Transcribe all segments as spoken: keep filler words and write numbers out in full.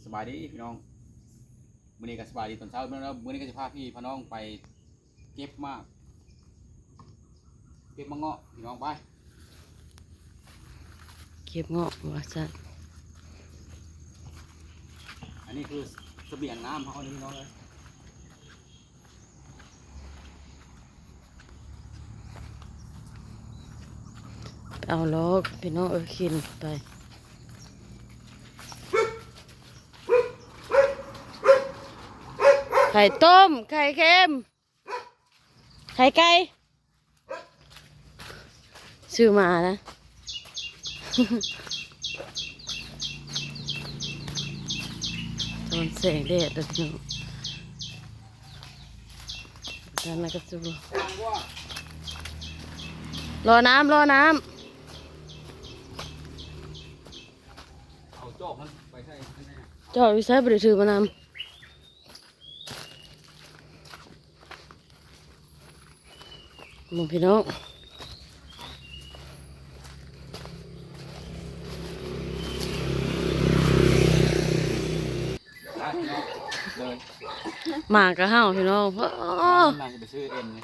สบายดีพี่น้อง มื้อนี้ก็สบายดีตอนเช้าแล้ว มื้อนี้ก็จะพาพี่พาน้องไปเก็บหมาก เก็บหมากเงาะพี่น้องไป เก็บเงาะว่าซั่น อันนี้คือเสบียงน้ำเขานี่พี่น้องเลย เอาลอกพี่น้องเออกินไป ไข่ต้ม ไข่เค็ม ไข่ไก่ ซื้อมานะ ตอนแสงแดดนะพี่น้อง นั่นแล้วก็สู้ รอน้ำ รอน้ำ เอาจอกมันไปใส่ข้างใน จอกอยู่ใส่บ่ได้ถือมานำ หมู่พี่น้อง ไปพี่น้อง เดิน หมากะเห่าพี่น้อง โอ้ น่าจะไปซื้อเอ็มเลย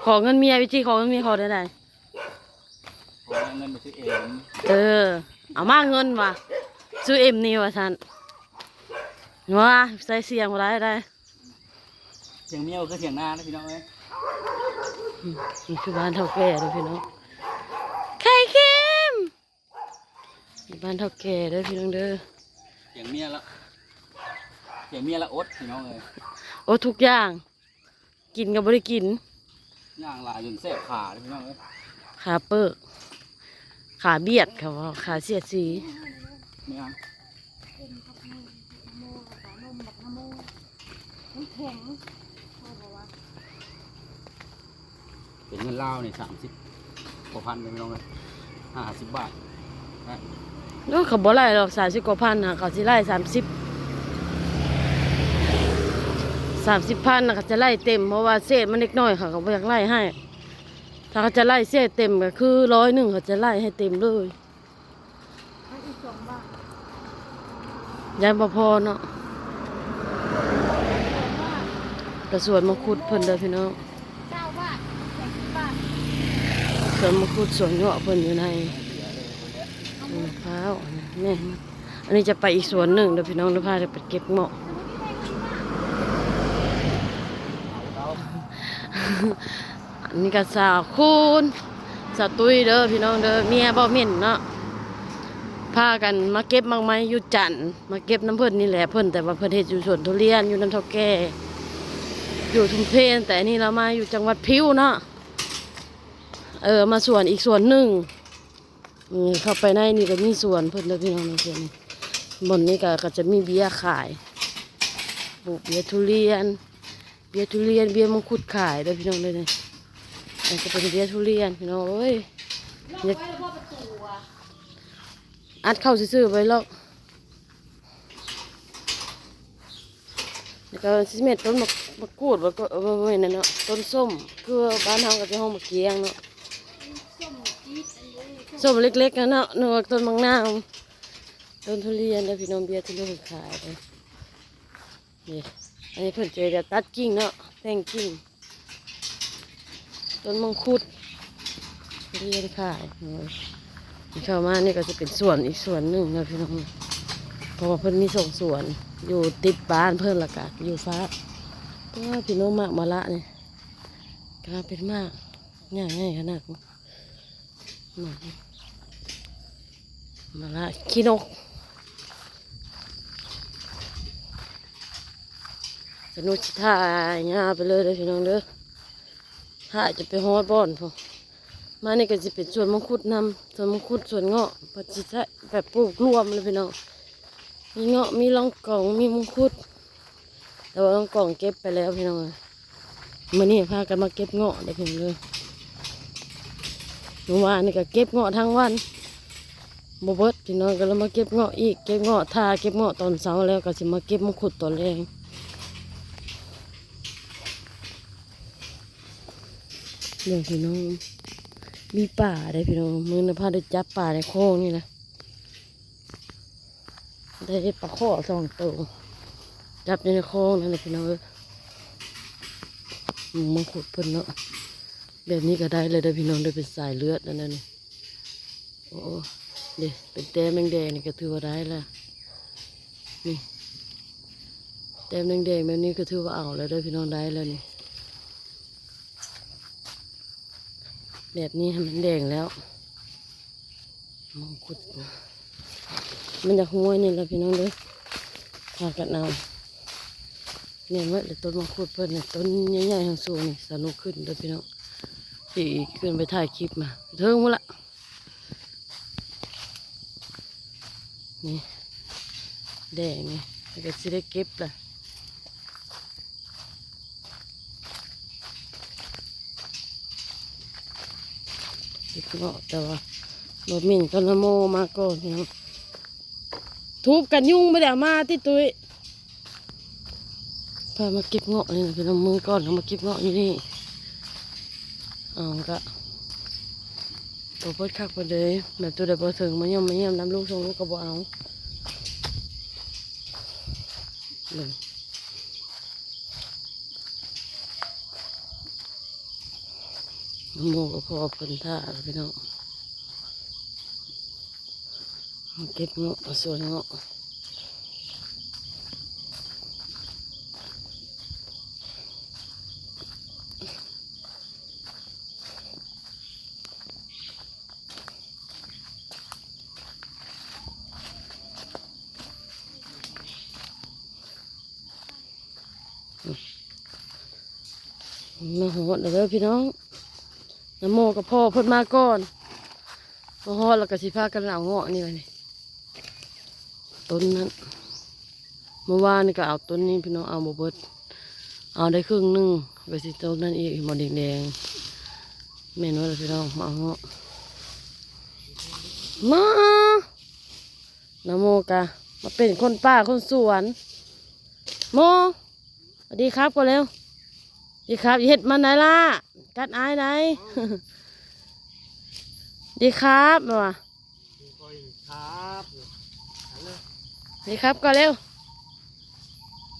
ขอเงินเมีย วิธีขอเงินเมียขอได้ได ขอเงินไปซื้อเอ็ม เออ เอามาเงินว่ะ ซื้อเอ็มนี่ว่าซั่น ว่าใส่เสียงบ่ได้ได้ เสียงเมียก็คือเสียงนานะพี่น้องเอ้ย อืม นี่คือบ้านเฒ่าแก่เด้อพี่น้อง ไข่เค็ม นี่บ้านเฒ่าแก่เด้อพี่น้องเด้อ เสียงเมียละ เสียงเมียละอดพี่น้องเอ้ย อดทุกอย่าง กินก็บ่ได้กิน ย่างหลายจนแสบขาเลยพี่น้องเอ้ย ขาเปิก ขาเบียดเขาว่า ขาเสียดสี เนี่ย เป็นเงินลาวนี่สามสิบกว่าพันเลยพี่น้องเอ้ย ห้าสิบบาทนะ โอ้ย เขาบ่ไล่ดอก สามสิบกว่าพันนะ เขาสิไล่สามสิบ สามสิบพันนะ เขาจะไล่เต็ม เพราะว่าเศษมันเล็กน้อย เขาก็บ่อยากไล่ให้ ถ้าเขาจะไล่เศษเต็มก็คือร้อยหนึ่ง เขาจะไล่ให้เต็มเลย เอาอีกสองบาท ย้ายบ่พอเนาะ กะสวนมังคุดเพิ่นเด้อพี่น้อง เก้าบาท แปดสิบบาท สวนมังคุดสวนเงาะเพิ่นอยู่ใน มะพร้าว นี่ อันนี้จะไปอีกสวนหนึ่งเด้อพี่น้อง เดี๋ยวพาจะไปเก็บเงาะ อันนี้ก็สาวคูณ สาวตุ้ยเด้อพี่น้องเด้อ เมียบ่เหม็นเนาะ พากันมาเก็บหมากไม้อยู่จันทน์ มาเก็บนำเพิ่นนี่แหละ เพิ่น แต่ว่าเพิ่นเฮ็ดอยู่สวนทุเรียน อยู่นำเฒ่าแก่ อยู่ชุมเพน แต่อันนี้เรามาอยู่จังหวัดพิวเนาะ เออ มาสวนอีกสวนหนึ่ง นี่เข้าไปในนี่ก็มีสวนเพิ่นเด้อพี่น้อง ในสวนนี่ บ่อนนี้ก็ ก็จะมีเบียร์ขาย ปลูกเบียร์ทุเรียน เบียร์ทุเรียน เบียร์มังคุดขายเด้อพี่น้องเด้อนี่ อันนี้ก็เป็นเบียร์ทุเรียนพี่น้องเอ้ย อัดเข้าซื่อๆไว้หรอก แล้วก็สิเม็ดต้นมะ มะกรูด แล้วก็ เออ บ่แม่นนั่นเนาะ ต้นส้ม คือบ้านเฮาก็จะฮ้องมะเกียงเนาะ ส้มเล็กๆนั่นเนาะ นึกว่าต้นมะนาว ต้นทุเรียนเด้อพี่น้อง เบียร์ทุเรียนขายเด้อ นี่ อันนี้เพิ่นจะตัดกิ่งเนาะ แต่งกิ่ง ต้นมังคุด เรียนขาย เออ เข้ามานี่ก็จะเป็นสวนอีกสวนหนึ่งนะพี่น้อง เพราะว่าเพิ่นมีสองสวน อยู่ติดบ้านเพิ่น แล้วก็อยู่ฟ้า เออ พี่น้อง หมากมะละนี่ ก็เป็นหมาก ใหญ่ๆขนาด มา มาละขี้นก สนุกสิถ่ายยาวไปเลยเด้อพี่น้องเด้อ ถ่ายจะไปฮอดบ่อนพุ้น มานี่ก็สิเป็นสวนมังคุดนำ สวนมังคุด สวนเงาะ เพิ่นสิใช้แบบปลูกรวมเลยพี่น้อง มีเงาะ มีลองกอง มีมังคุด แต่ว่าลองกองเก็บไปแล้วพี่น้อง มื้อนี้พากันมาเก็บเงาะเด้อพี่น้องเด้อ เมื่อวานนี่ก็เก็บเงาะทั้งวัน บ่เบิดพี่น้อง ก็เลยมาเก็บเงาะอีก เก็บเงาะ ถ้าเก็บเงาะตอนเช้าแล้วก็สิมาเก็บมังคุดตอนแลง เด้อพี่น้อง มีปลาเด้อพี่น้อง มื้อนี้พาได้จับปลาในคลองนี่นะ ได้ปลาข้อสองตัว จับอยู่ในคลองนั่นแหละพี่น้องเอ้ย หมู่มังคุดเพิ่นเนาะ แบบนี้ก็ได้เลยเด้อพี่น้องเด้อ เป็นสายเลือดนั่นน่ะนี่ โอ้ เด้ เป็นแต้มแดงๆนี่ก็ถือว่าได้ละ นี่ แต้มแดงๆแบบนี้ก็ถือว่าเอาแล้วเด้อพี่น้อง ได้แล้วนี่ แบบนี้ให้มันแดงแล้ว มังคุด มันอยากห้วยนี่แหละพี่น้องเด้อ พากันเอา เนี่ยเมื่อเดี๋ยวต้นมังคุดเพิ่นเนี่ย ต้นใหญ่ๆ สูงๆ นี่ สนุกขึ้นเด้อพี่น้อง ที่ขึ้นไปถ่ายคลิปมา เทิงหมดละ นี่ แดงนี่ แล้วก็สิได้เก็บละ เก็บเงาะ แต่ว่าบ่หมิ่นก็นโมมาก่อนเนาะ ทุบกันยุงบ่ได้เอามาติตุ้ย พามาเก็บเงาะนี่นะพี่น้อง มื้อก่อนก็มาเก็บเงาะอยู่นี่ เอาก็บ่เบิดคักปานใด แบบตัวใดบ่ถึงมาย่ำมาเยี่ยมนำลูกส่งลูกก็บ่เอา เบิ่ง หมู่ก็พอเพิ่นท่าแล้วพี่น้อง เก็บเงาะ สวนเงาะ มาฮอดแล้วเด้อพี่น้อง นโมกับพ่อเพิ่นมาก่อน มาฮอดแล้วก็สิพากันเอาเงาะนี่บัดนี้ ต้นนั้น เมื่อวานนี่ก็เอาต้นนี้พี่น้อง เอาบ่เบิด เอาได้ครึ่งหนึ่ง ก็สิต้นนั้นอีก บ่แดงๆ แม่นว่าล่ะพี่น้อง มาเอาเงาะ มา นโมกะ มาเป็นคนป่าคนสวน โม สวัสดีครับก่อนเร็ว สวัสดีครับ อย่าเฮ็ดมันได้ล่ะ กัดอ้ายได้ สวัสดีครับ มาว่ะ ครับ สวัสดีครับก่อนเร็ว ส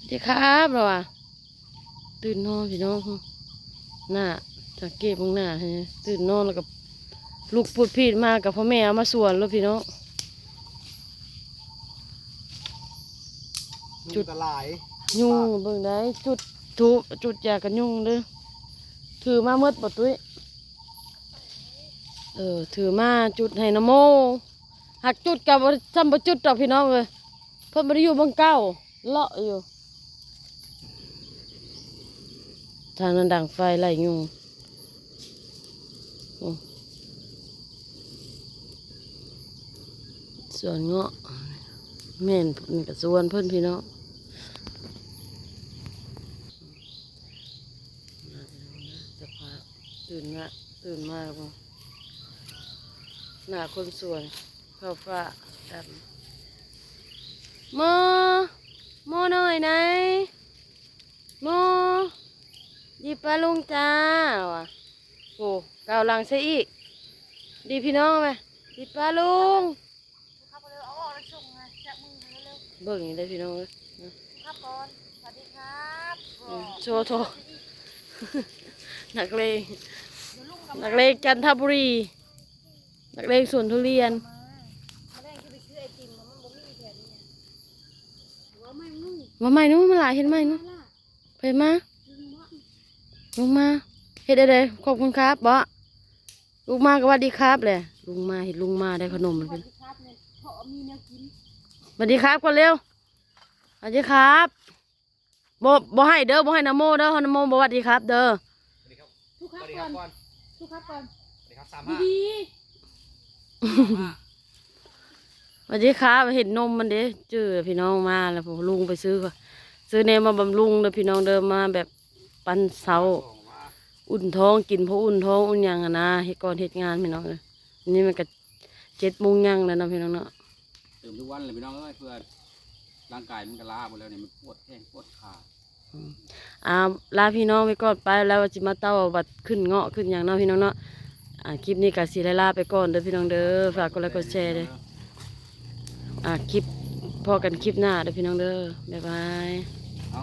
วัสดีครับ มาว่ะ ตื่นนอนพี่น้อง หน้า สังเกตเบิ่งหน้าให้ ตื่นนอนแล้วก็ลุกพูดพีดมากับพ่อแม่เอามาสวนแล้วพี่น้อง ยุงกะหลาย ยุงเบิ่งได้ จุดธูป จุดยากันยุงเด้อ ถือมาหมดบ่ตุ้ย เออ ถือมาจุดให้นโม หากจุดก็บ่ ซ้ำบ่จุดดอกพี่น้องเอ้ย เพิ่นบ่ได้อยู่หม่องเก่า เลาะอยู่ ทางนั้นดังไฟไล่ยุง อืม สวนเงาะ แม่น นี่ก็สวนเพิ่นพี่น้อง สภาพ ตื่นมา ตื่นมาแล้วก็ หน้าคนสวน เข้าฟ้าดำ โม โมน้อยไหน โม หยิบปลาลุงจ้าว่ะ โอ้ ก้าวหลังซะอีก ดีพี่น้องไหม หยิบปลาลุง ครับ เอาออกแล้วส่งไง จับมือเร็ว เบิ่งอย่างนี้ได้พี่น้องเอ้ย ครับก่อน สวัสดีครับ อืม โชว์โทร นักเลง เดี๋ยวลุงกลับ นักเลงจันทบุรี นักเลงสวนทุเรียน มา มาแรงที่ไปซื้อไอติม มันบ่มีแถวนี้ไง ว่าไม่นู่น ว่าไม่นู่น มาหลายเห็นไหมนู่น มาล่ะ ไปมา ลุงบ่ ลงมา เฮ็ดอะไร ขอบคุณครับบ่ ลูกมาก็หวัดดีครับแหละ ลุงมา เห็นลุงมาได้ขนมมันเป็น สวัสดีครับเนี่ย เพราะมีแนวกิน สวัสดีครับก่อนเร็ว สวัสดีครับ บ่ บ่ให้เด้อ บ่ให้นะโมเด้อ นะโมบ่หวัดดีครับเด้อ สวัสดีครับ ทุกครับ สวัสดีครับก่อน ก่อน ทุกครับก่อน สวัสดีครับ สามห้า ดีๆ สวัสดีครับ เห็นนมมันเด้ เจอพี่น้องมาแล้ว พอลุงไปซื้อ ซื้อแนวมาบำรุงเด้อพี่น้องเด้อ มาแบบปันเซา อุ่นท้องกิน พออุ่นท้องอุ่นหยังอะนะ เฮ็ดก่อนเฮ็ดงานพี่น้องเอ้ย นี่มันก็เจ็ดโมงยังแล้วเนาะพี่น้องเนาะ เติมทุกวันเลยพี่น้องเอ้ย เพื่อร่างกายมันก็ล้าหมดแล้วเนี่ย มันปวดแข้งปวดขา อืม อ่า ลาพี่น้องไปก่อน ไปแล้วว่าสิมาเต้าบัดขึ้นเงาะขึ้นหยังเนาะพี่น้องเนาะ อ่า คลิปนี้ก็สิได้ลาไปก่อนเด้อพี่น้องเด้อ ฝากกดไลค์กดแชร์เด้อ อ่า คลิป พ้อกันคลิปหน้าเด้อพี่น้องเด้อ บ๊ายบาย เอา